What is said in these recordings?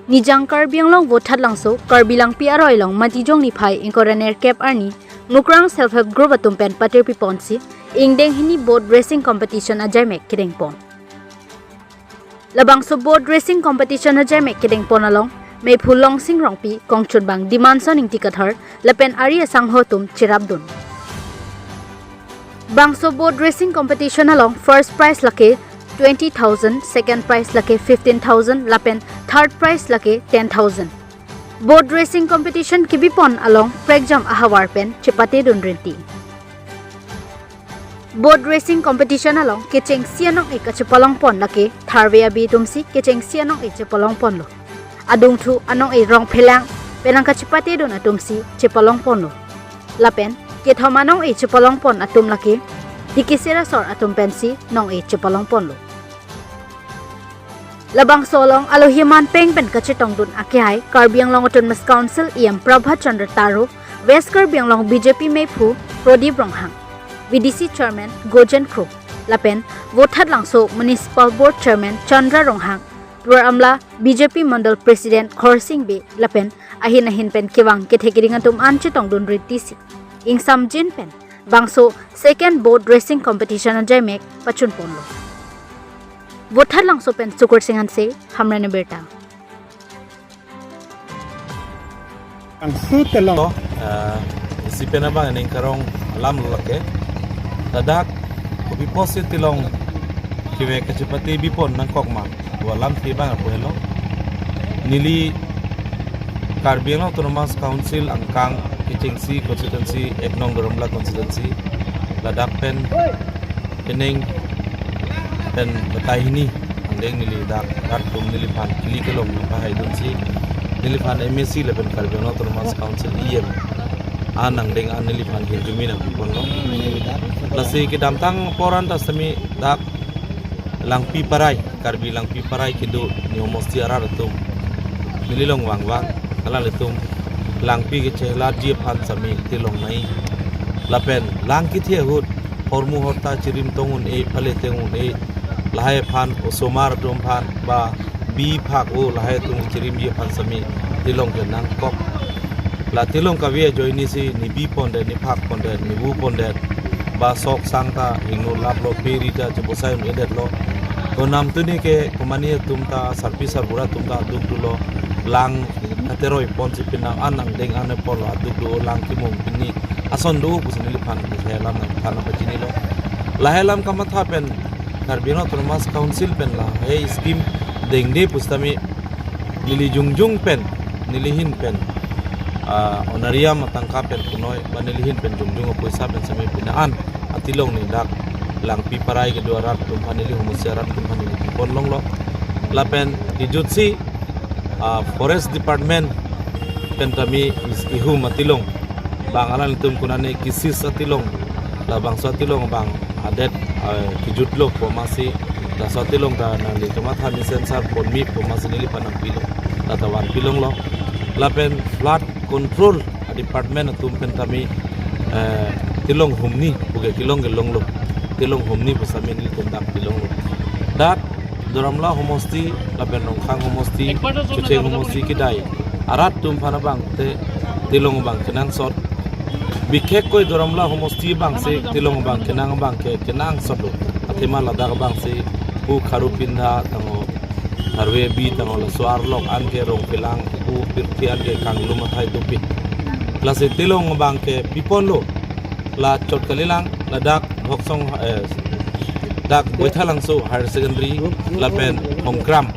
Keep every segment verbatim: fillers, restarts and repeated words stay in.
Nijang Karbi Anglong Vothatlangso, Karbi Langpi aroi along Matijong niphai ingkoi ra nerkep arni, Mukrang Self Help Group atum pen patirpi ponsi, ingdeng hini boat racing competition ajaimek kedeng pon. Labangso boat racing competition ajaimek kedeng pon along, meiphu Longsing Rongpi, kongchunbang Dimanson Ingti Kathar, lapen ari asangho atum cherapdun. Bangso boat racing competition along first prize lake twenty thousand, second prize lake fifteen thousand, lapen third prize lake ten thousand. Boat racing competition kebipon along prekjam ahavar pen chepatedun rinti. Boat racing competition along kechengsi anong-e kachepalong pon lake tharve abi atumsi kechengsi anong-e chepalong ponlo. Adungthu anong-e rong phelang penang kachepatedun atumsi chepalong ponlo. Lapen kethom anong-e chepalong pon atum lake Dikisir asor atum pensi nong-e chepalong ponlo. Labangso along alohi manpeng pen kachetongdun akehai Karbi Anglong Autonomous Council E M Prabhat Chandra Taro, West Karbi Anglong B J P meiphu Prodip Ronghang, V D C Chairman Gojen Kro, lapen Vothatlangso Municipal Board Chairman Chandra Ronghang, Duar Amla B J P Mandal President Khorsing Bey, lapen ahin ahin pen kevang kethe kering atum an chetongdun ritisi, ingsamjin pen bangso second boat racing competition ajaimek pachun ponlo. Vothatlangso pen Sukursing Hanse, Hamren Abirta. Angsu telong. Ah, isi pen abang ning karong alam lo lake. Ladak kopi posi tilong kiwe kachepate bipon nangkok ma. Dua alam ke bang apo helo. Neli Karbi Anglong Autonomous Council angkang kechengsi constituency ek nong Doramla constituency ladak pen keneng pen batai hini angdeng neli dak rat tum neliphan kili kelong nangpahai dunsi neliphan M A C lapen Karbi Anglong Autonomous Council E M an angdeng an neliphan hirjume nangpiponlo. Lasi kedamtang poran ta semi dak Langpi Parai, Karbi Langpi Parai kedo ni homosti arat atum neli along vangvang, alanglitum langpi kechehlatji aphan sami tilong nai. Lapen lang kethe ahut hormu horta chirim tong un-e, pale tong un-e, lahai aphan osomar atum aphan ba bi phak o lahai atum chirimji aphan sami tilong ke nangkok. La tilong kave ajoine si nebi pondet, nephak pondet, nebu pondet, ba sok sang ta hingno laplo, pe ri ta chebosai un-edetlo. To namtuni ke komani atum ta, sarpi sarbura atum ta aduk dolo. Lang kateroi ponsi penang an angdeng an ponlo, aduk do lang kimung pini ason do pusi neliphan lahai alam nangthan pachinilo. Lahai alam kamatha pen Karbi Anglong Autonomous Council pen lahai scheme dengde pusitame neli jongjong pen, neli ahin pen, ah, honorarium atangka pen punoi, ba neli ahin pen jongjong apoisa pen sami pina an atilong ni dak Langpi Parai kedo arat atum aphan, neli homosti arat atum aphan neli pipon longlo. Lapen kejutsi, ah, Forest Department pen tame ihum atilong bang alanglitum konane kisis atilong, labangso atilong bang adet, eh, kejutlo pu amatsi, laso atilong ta nanglitum athan ni sensor ponmi pu amatsi neliphan nangpilo, lata vanpilonglo. Lapen flood control department atum pen tame, eh, tilong humni, puke tilong kelonglo, tilong humni pusitame nelitum dak pilonglo. Dak Doramla homosti, lapen Rongkhang homosti, Chucheng homosti kedai arat atum aphan abang te tilong abang kenangsot. Bikhekkoi Doramla homosti abangsi tilong abang kenang abang ke kenangsotlo. Athema ladak abangsi pu Kharupinda tangho, Tharve bi tangho, laso arlok anke Rongphelang pu pirthe anke kanglum athai dopik. Lasi tilong abang ke piponlo. La chot kalilang, ladak Hoksong, eh, dak Boithalangso Higher Secondary, lapen Hongkram,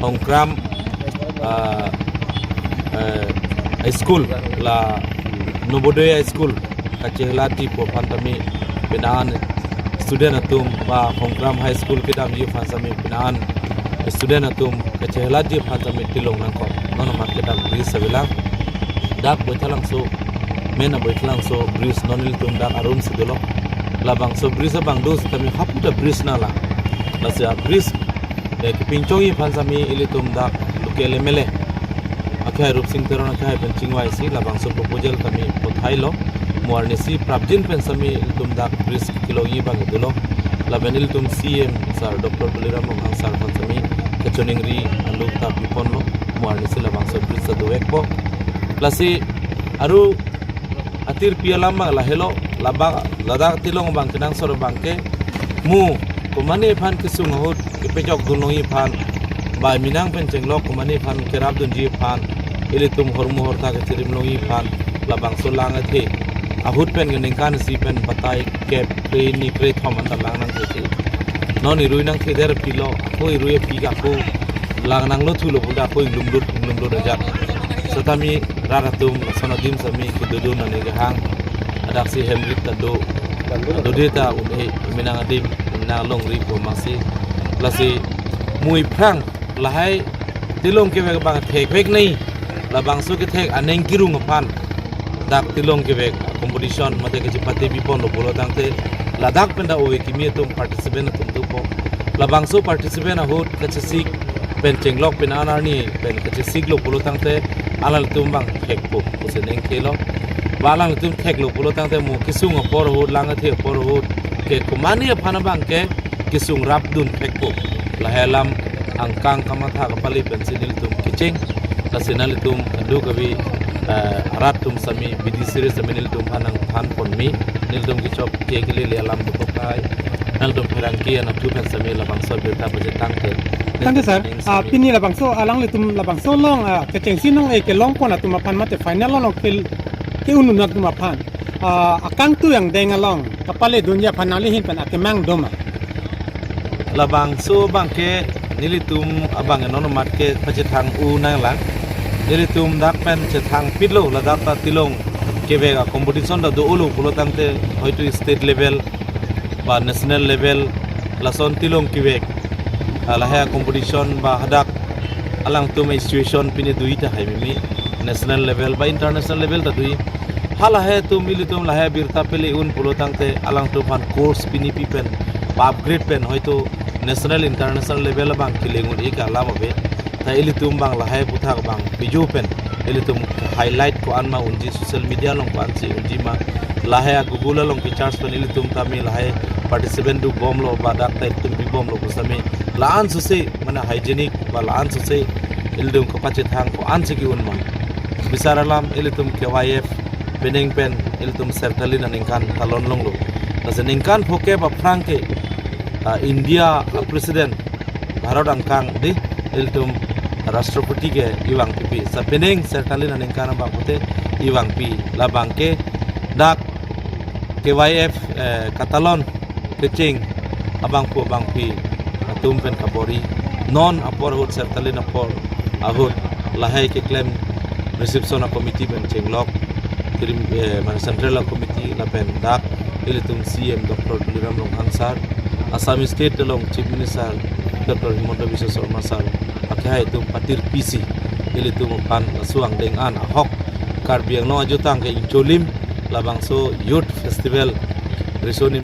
Hongkram, ah, eh, High School, la Navodaya High School kachehlatji pu aphan tame pina an student atum, ba Hongkram High School kedamji aphan sami pina an student atum kachehlatji aphan sami tilong nangkok. Non amat ke dak bridge avelang. Dak Boithalangso, main Boithalangso bridge non ilitum dak arum si dolo. Labangso bridge abang do sitame hapu ta bridge nanglang. Lasi a bridge, eh, kepinchongji aphan sami ilitum dak local M L A akhai Rupsing Teron akhai pen chingvaisi labangso proposal tame pothailo. Mo arnisi prapjin pen sami ilitum dak bridge kelongji abang dolo. Lapen ilitum C M sir Doctor Tuliram Ronghang sir aphan sami kachiningri along ta piponlo. Mo arnisi labangso bridge ta dovekpo. Lasi aru atirpi alam abang lahelo, labang ladak Tilong abang kenangsot abangke mo komatne aphan kesung ahut kepejok dunlongji aphan, ba minang pen chenglok komatne aphan kerap dunji aphan, ilitum hormu hortha kechirim longji aphan, labangso lang athe ahut pen ke ningkan isi pen batai kep kre-ni krethom anta lang nangthe. Non irui nangthe der pilo, ako irui api ako lang nanglo thulo puda ako inglumlut inglumlut ajat. Setame rat atum lason adim setame kedodun nangji kehang. Hadaksi hem rit ta do, dode ta un-e, minang adim, minang longri pu amatsi. Lasi mo aphrang lahai Tilong kevek abang thekvek nangji, labangso kethek aning kerung aphan dak Tilong kevek competition mate kachipate biponlo pulo tangte ladak pen ta ove kimi atum participant atum dopo. Labangso participant ahut kachesik pen chenglok pen an arni pen kachesiklo pulo tangte alanglitum abang thekpo pusi ningkelo. Ba alanglitum theklo pulo tangte mo kesung apor ahut, lang athe apor ahut ke komatne aphan abangke kesung rapdun thekpo. Lahai alam angkang kamatha kapale pensi nelitum kecheng. Lasi nanglitum kadokave, eh, arat atum setame bidi siri setame nelitum aphan nangthan ponme, nelitum kechok ke kelele alam dokok hai. Nangtum pherangke anatthu pen setame labangso abirta pachetangte. Thank you, sir. Nelitum Ah, setame pini labangso, alanglitum labangso along, ah, kechengsi nong-e kelong pon atum aphan mate final along ke, ke-un-un atum aphan, ah, akangtui angdeng along kapale dunji aphan nangli ahin pen akemang doma? Labangso abangke nelitum abang non amat ke pachethang-un nanglang. Nelitum dak pen chethangpitlo, ladak ta Tilong kevek acompetition ta dolo pulo tangte hoito state level ba national level lason Tilong kevek, ah, lahai competition ba hadak alangtum institution pine dui tahai mimi, national level ba international level ta dui. Halahai atum ilitum lahai abirta pele-un pulo tangte alangtum aphan course pine pi pen, pa upgrade pen hoito national international level abang kelengun ik alam ave. Ta ilitum abang lahai aputhak abang video pen ilitum highlight ko-an ma unji, social media along ko-ansi unji ma, lahai a Google along ke-search pen ilitum tame lahai participant dobomlo ba dak ta ilitum bibomlo pu setame la-an sose mane hygienic ba la-an sose ilitum kapachethang ko-ansi ke-un ma. Bisar alam ilitum K Y F penang pen ilitum Sertalin aningkan talon longlo. Lasi ningkan phokep aphrang ke, ah, India, ah, President Bharat angkang di ilitum Rashtrapati ke ivang pipi. Sa penang Sertalin aningkan abang pute ivang pi, labangke dak K Y F, eh, katalon kecheng abangpo abangpi atum pen kabor-i. Non apor ahut, Sertalin apor ahut lahai keklem reception a-committee pen chenglok, tirim, eh, mane central a-committee lapen dak ilitum C M Doctor Tuliram Ronghang sir, Assam State along Chief Minister Doctor Himanta Biswa Sarma sir, akehai atum patirpisi ilitum aphan laso angdeng an ahok Karbi Anglong ajutang ke ingcholim labangso Youth Festival riso ni